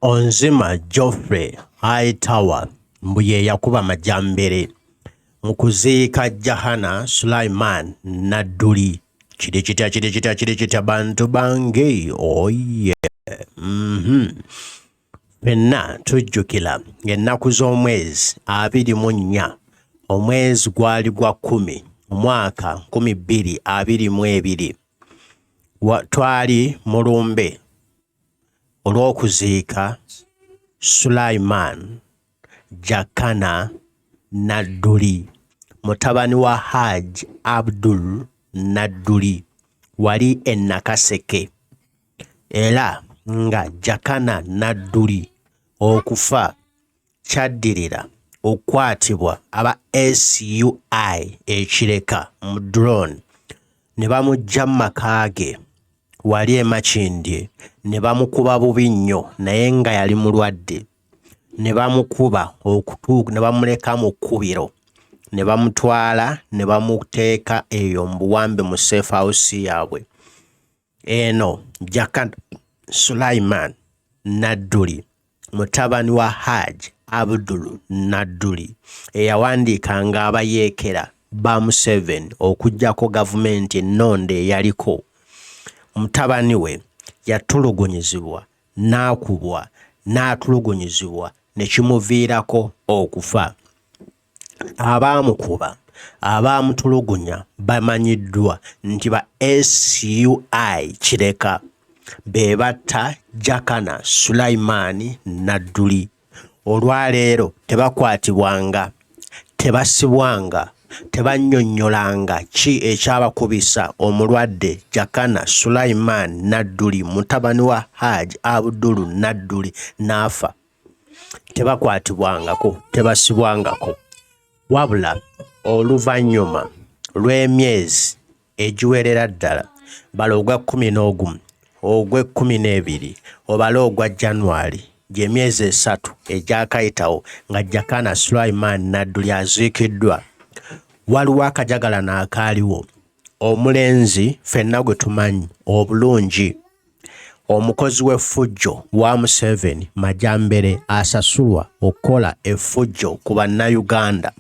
Onzima Geoffrey Hightower mbu ye yakuba Majambere mu kuziika Jahana Sulaiman Nadduli. Kiri kitya, kiri kitya, kiri kitya bantu bange, oye. Ffenna tujjukira ng'ennaku z'omwezi 24 omwezi gwali gwa 10 omwaka 2022 twali mu lumbe olw'okuziika Sulaiman Jakana Nadduli mutabani wa Hajj Abdul Nadduli wali e Nakaseke era nga Jakana Nadduli okufa kyaddirira okukwatibwa aba SUI e Kireka mu drone ne bamuggya mu maka ge wali e Makindye ne bamukuba bubi nnyo naye nga yali mulwadde ne bamukuba okutuuka ne bamuleka mu kkubiro ne bamutwala ne bamuteeka eyo mu buwambe mu safe house yaabwe. Eno Jakana Sulaiman Nadduli mutabani wa Hajj Abdul Nadduli eyawandiikanga abayeekera ba Museveni okuggyako gavumenti ennonde eyaliko. Mutabani we yatulugunyizibwa n'akubwa n'atulugunyizibwa ne kimuviirako okufa. Abaamukuba abaamutulugunya bamanyiddwa nti ba SUI Kireka be batta Jakana Sulaiman Nadduli. Olwaleero tebakwatibwanga, tebasibwanga, tebannyonnyolanga ki ekyabakubisa omulwadde Jakana Sulaiman Nadduli mutabani wa Hajj Abdul Nadduli n'afa. Tebakwatibwangako, tebasibwangako. Wabula oluvannyuma lw'emyezi egiwerera ddala, bala ogwa 11, ogw'ekkumi n'ebiri, obale ogwa January, gy'emyezi 3 egyakayitawo nga Jakana Sulaiman Nadduli aziikiddwa, waliwo akajagalano akaaliwo. Omulenzi ffenna gwe tumanyi obulungi, omukozi w'effujjo wa Museveni Majambere asasulwa okukola effujjo ku bannayuganda.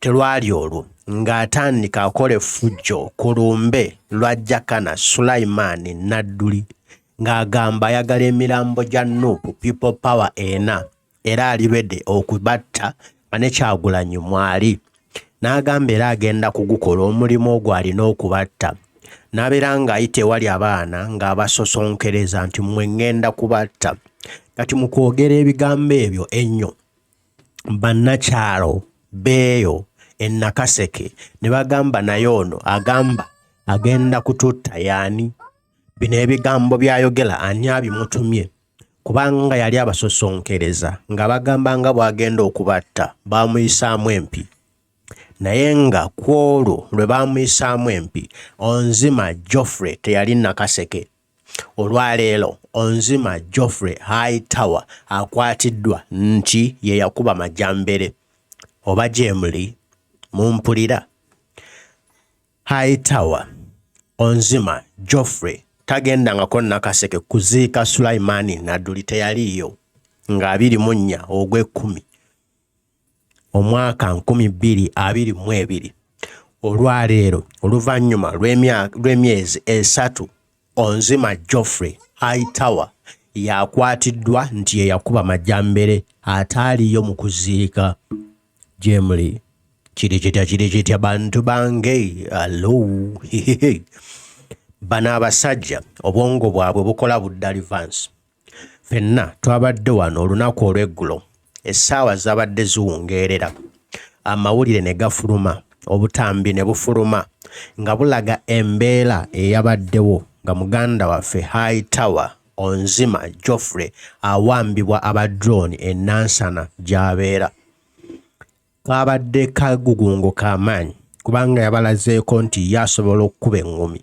Telwali olwo ng'atandika akola effujjo ku lumbe lwa Jakana Sulaiman Nadduli ng'agamba ayagala emirambo gya NUP People Power ena era ali ready okubatta nga ne Kyagulanyi mwali. N'agamba era agenda kugukola omulimu ogwo alina okubatta. N'abeera ng'ayita ewali abaana ng'abasosonkereza nti mmwe ŋŋenda kubatta. Kati mu kwogera ebigambo ebyo ennyo bannakyalo b'eyo e Nakaseke ne bagamba naye ono agamba agenda kututta y'ani? Bino ebigambo by'ayogera ani abimutumye? Kubanga yali abasosonkereza ng'abagamba nga bw'agenda okubatta baamuyisaamu empi. Naye nga ku olwo lwe baamuyisaamu empi Onzima Geoffrey teyali Nakaseke. Olwaleero Onzima Geoffrey Hightower akwatiddwa nti ye yakuba Majambere. Oba gyemuli mumpulira? Hightower Onzima Geoffrey tagendangako Nakaseke kuziika Sulaiman Nadduli teyaliiyo nga 24 ogw'ekkumi omwaka 2022. Olwaleero oluvannyuma lw'emyezi 3 Onzima Geoffrey Hightower yakwatiddwa nti ye yakuba Majambere ataaliyo mu kuziika. Gyemuli kiri kitya, kiri kitya bantu bange, alo bano abasajja obwongo bwabwe bukola budda reverse. Ffenna twabadde wano olunaku olw'eggulo, essaawa zabadde ziwungeerera, amawulire ne gafuluma, obutambi ne bufuluma nga bulaga embeera eyabaddewo nga muganda waffe Hightower Onzima Geoffrey awambibwa aba drone e Nansana gy'abeera. Kaabadde kagugungo ka maanyi kubanga yabalazeeko nti ye asobola okukuba eŋŋumi.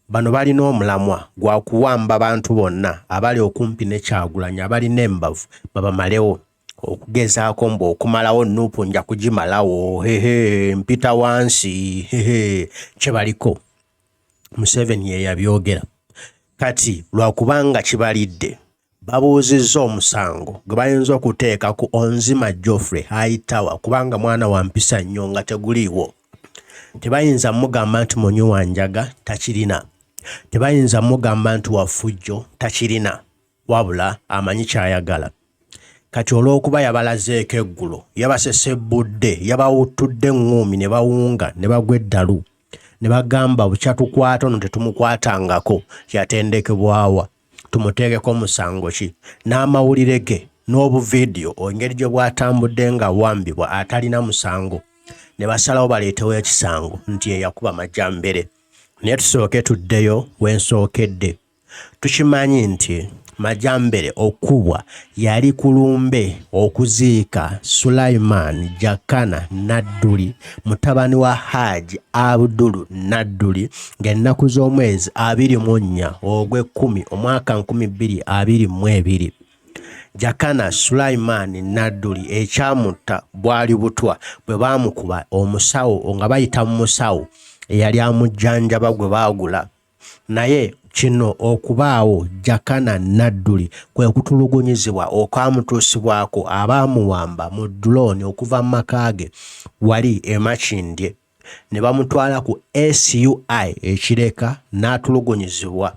Bano balina omulamwa gwa kuwamba bantu bonna abali okumpi ne Kyagulanyi abalina embavu babamalewo okugezaako mbu okumalawo NUP nja kugimalawo hehe mpita wansi hehe kye baliko. Museveni ye yabyogera. Kati lwakubanga kibalidde Babuuzizza omusango gwe bayinza okuteeka ku Onzima Geoffrey Hightower kubanga mwana wa mpisa nnyo nga teguliiwo. Tebayinza mugamba nti munywi wa njaga, takirina. Tebayinza mugamba nti wa ffujjo, takirina. Wabula amanyi ky'ayagala. Kati olw'okuba yabalazeeko eggulo, yabasesebbudde, yabawuttudde eŋŋuumi ne bawunga ne bagwa eddalu. Ne bagamba bukya tukwata ono tetumukwatangako, yatendekebwa wa? Tumuteekeko musango ki? N'amawulire ge n'obuvidiyo engeri gye bwatambudde ng'awambibwa atalina musango. Ne basalawo baleetewo ekisango nti ye yakuba Majambere. Naye tusooke tuddeyo we nsookedde. Tukimanyi nti Majambere okukubwa yali ku lumbe okuziika Sulaiman Jakana Nadduli mutabani wa Haji Abdul Nadduli ng'ennaku z'omwezi 24 ogw'ekkumi omwaka 2022. Jakana Sulaiman Nadduli ekyamutta bwali butwa bwe baamukuba omusawo nga bayita mu musawo eyali amujjanjaba gwe baagula. Naye kino okubaawo Jakana Nadduli kwe kutulugunyizibwa okwamutuusibwako abaamuwamba mu drone okuva mu maka ge wali e Makindye ne bamutwala ku SUI e Kireka n'atulugunyizibwa.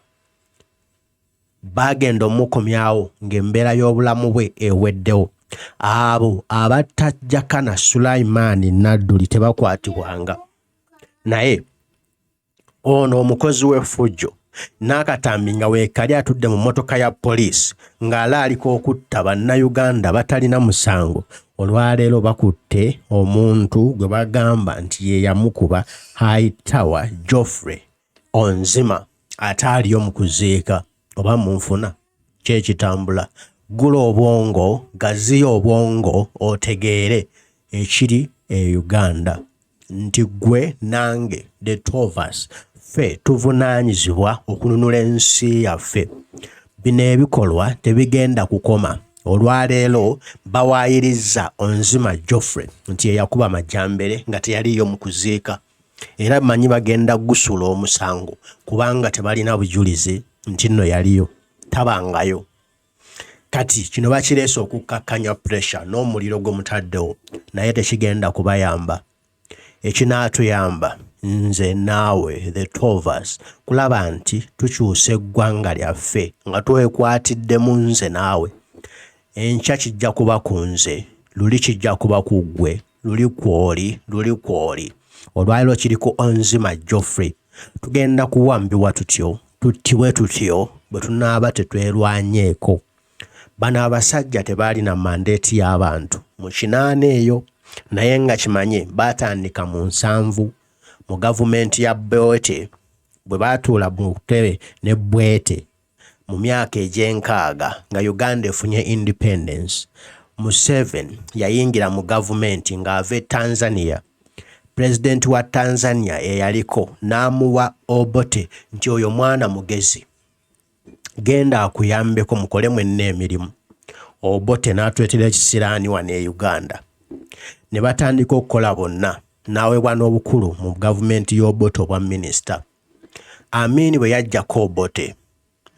Baagenda omukomyawo ng'embeera y'obulamu bwe eweddewo. Abo abatta Jakana Sulaiman Nadduli tebakwatibwanga. Naye ono omukozi w'effujjo n'akatambi nga weekali atudde mu mmotoka ya poliisi ng'alaalika okutta bannayuganda batalina musango, olwaleero bakutte omuntu gwe bagamba nti ye yamukuba Hightower Geoffrey Onzima ate aliyo mu kuziika oba munfuna kyekitambula. Ggula obwongo, gaziya obwongo otegeere ekiri e Uganda nti ggwe nange the two of us ffe tuvunaanyizibwa okununula ensi yaffe. Bino ebikolwa tebigenda kukoma. Olwaleero bawaayirizza Onzima Geoffrey nti ye yakuba Majambere nga teyaliiyo mu kuziika. Era mmanyi bagenda kugusuula omusango kubanga tebalina bujulizi nti nno yaliyo, tabangayo. Kati kino bakireese okukkakkanya pressure n'omuliro gwe mutaddewo, naye tekigenda kubayamba. Ekinaatuyamba nze naawe the two of us kulaba nti tukyusa eggwanga lyaffe nga twekwatiddemu nze naawe. Enkya kijja kuba ku nze, luli kijja kuba ku ggwe, luli kw'oli, luli kw'oli. Olwaleero kiri ku Onzima Geoffrey. Tugenda kuwambibwa tutyo, tuttibwe tutyo bwe tunaaba tetwerwanyeeko. Bano abasajja tebaalina mandeeti y'abantu mu kinaana eyo, naye nga kimanye baatandika mu nsanvu mu gavumenti ya Bwete bwe baatuula mu ntebe ne Bwete mu myaka egy'enkaaga nga Uganda efunye independence. Museveni yayingira mu gavumenti ng'ava e Tanzania. Pulezidenti wa Tanzania eyaliko n'amuwa Obote nti oyo mwana mugezi, genda akuyambeko mukole mwenna emirimu. Obote n'atuleetera ekisiraani wano e Uganda. Ne batandika okukola bonna, n'aweebwa n'obukulu mu gavumenti y'Obote obwa minisita. Amin bwe yaggyako Obote,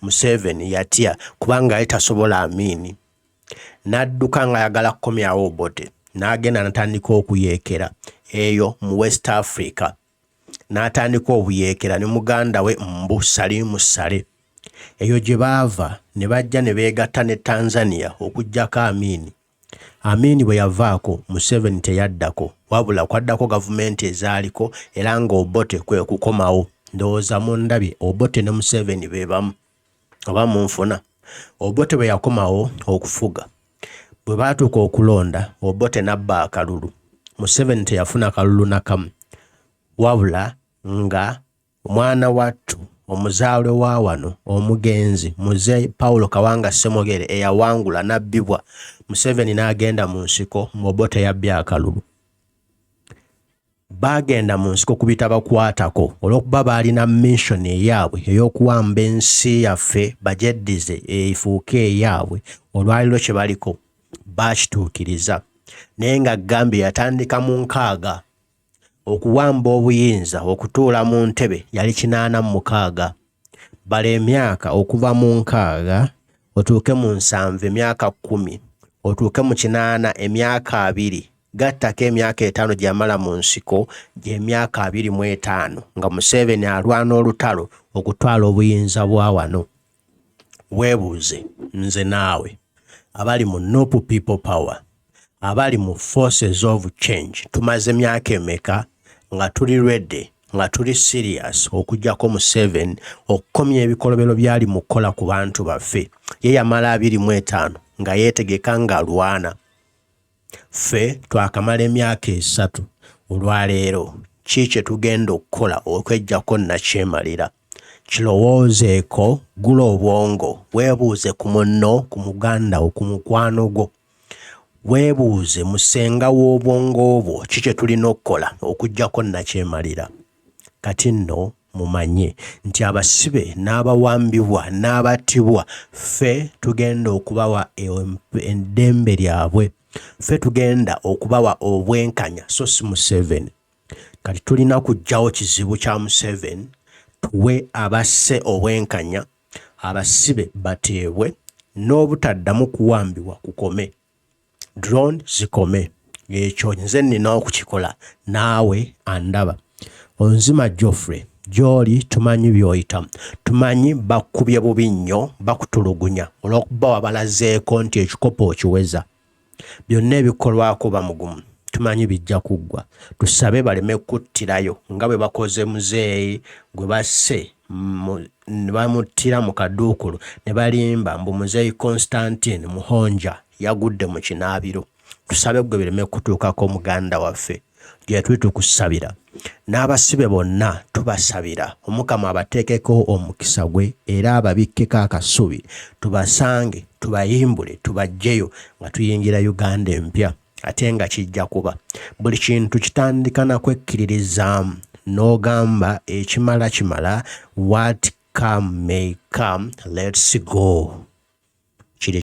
Museveni yatya kubanga yali tasobola Amin. N'adduka ng'ayagala kukomyawo Obote, n'agenda n'atandika okuyeekera eyo mu West Africa. N'atandika obuyeekera ne muganda we mbu Salim Saleh. Eyo gye baava ne bajja ne beegatta ne Tanzania okuggyako Amin. Amin bwe yavaako, Museveni teyaddako wabula kwaddako gavumenti ezaaliko era nga Obote kwe kukomawo. Ndowooza mundabye, Obote ne Museveni be bamu oba munfuna. Obote bwe yakomawo okufuga, bwe baatuuka okulonda, Obote n'abba akalulu. Museveni teyafuna kalulu na kamu wabula nga mwana wattu omuzaalwe wa wano omugenzi Muzei Paulo Kawanga Ssemogere eyawangula n'abbibwa, Museveni n'agenda mu nsiko ng'Obote yabbye akalulu. Baagenda mu nsiko ku bitabakwatako olw'okuba baalina mission eyaabwe ey'okuwamba ensi yaffe bagyeddize efuuke eyaabwe. Olwaleero kye baliko baakituukiriza. Naye nga Gambia yatandika mu nkaaga okuwamba obuyinza okutuula mu ntebe yali 86. Bala emyaka okuva mu nkaaga Otuuke mu 70 emyaka 10, otuuke mu 80 emyaka 20, gattako emyaka 5 gye yamala mu nsiko, gy'emyaka 25 nga Museveni alwana olutalo okutwala obuyinza bwa wano. Weebuuze nze naawe abali mu NUP People Power, abali mu Forces of Change, tumaze myaka emeka nga tuli ready, nga tuli serious okuggyako Museveni, okukomya ebikolobero byali mu kukola ku bantu baffe? Ye yamala 25 nga yeetegeka, ng'alwana. Ffe twakamala emyaka 3. Olwaleero ki kye tugenda okukola okweggyako nakyemalira? Kirowoozeeko, gula obwongo, weebuuze ku munno, ku muganda wo, ku mukwano gwo, weebuuze musenga w'obwongo bwo, ki kye tulina okukola okuggyako nakyemalira? Kati nno mumanye nti abasibe n'abawambibwa n'abattibwa, ffe tugenda okubawa eddembe lyabwe, ffe tugenda okubawa obwenkanya, so si Museveni. Kati tulina kuggyawo kizibu kya Museveni, tuwe abasse obwenkanya, abasibe bateebwe, n'obutaddamu kuwambibwa kukome, drone zikome. Ekyo nze nnina okukikola, naawe andaba. Onzima Geoffrey, gy'oli tumanyi by'oyitamu, tumanyi bakubye bubi nnyo, bakutulugunya olw'okuba wabalazeeko nti ekikopo okiweza. Byonna ebikolwako bamugumu, tumanyi bijja kuggwa. Tusabe baleme kuttirayo nga bwe bakoze muzeeyi gwe basse ne bamuttira mu kaduukulu, ne balimba mbu muzeeyi Constantine Muhonja yagudde mu kinaabiro. Tusabe gwe bireme kutuukako, muganda waffe. Gye tuli tukusabira, n'abasibe bonna tubasabira, Omukama abateekeko omukisa gwe era ababikkeko akasubi, tubasange, tubayimbule, tubaggyeyo nga tuyingira Uganda empya. Ate nga kijja kuba. Buli kintu kitandika na kwekkiririzaamu n'ogamba ekimala kimala. What come may come, let's go. Kiri.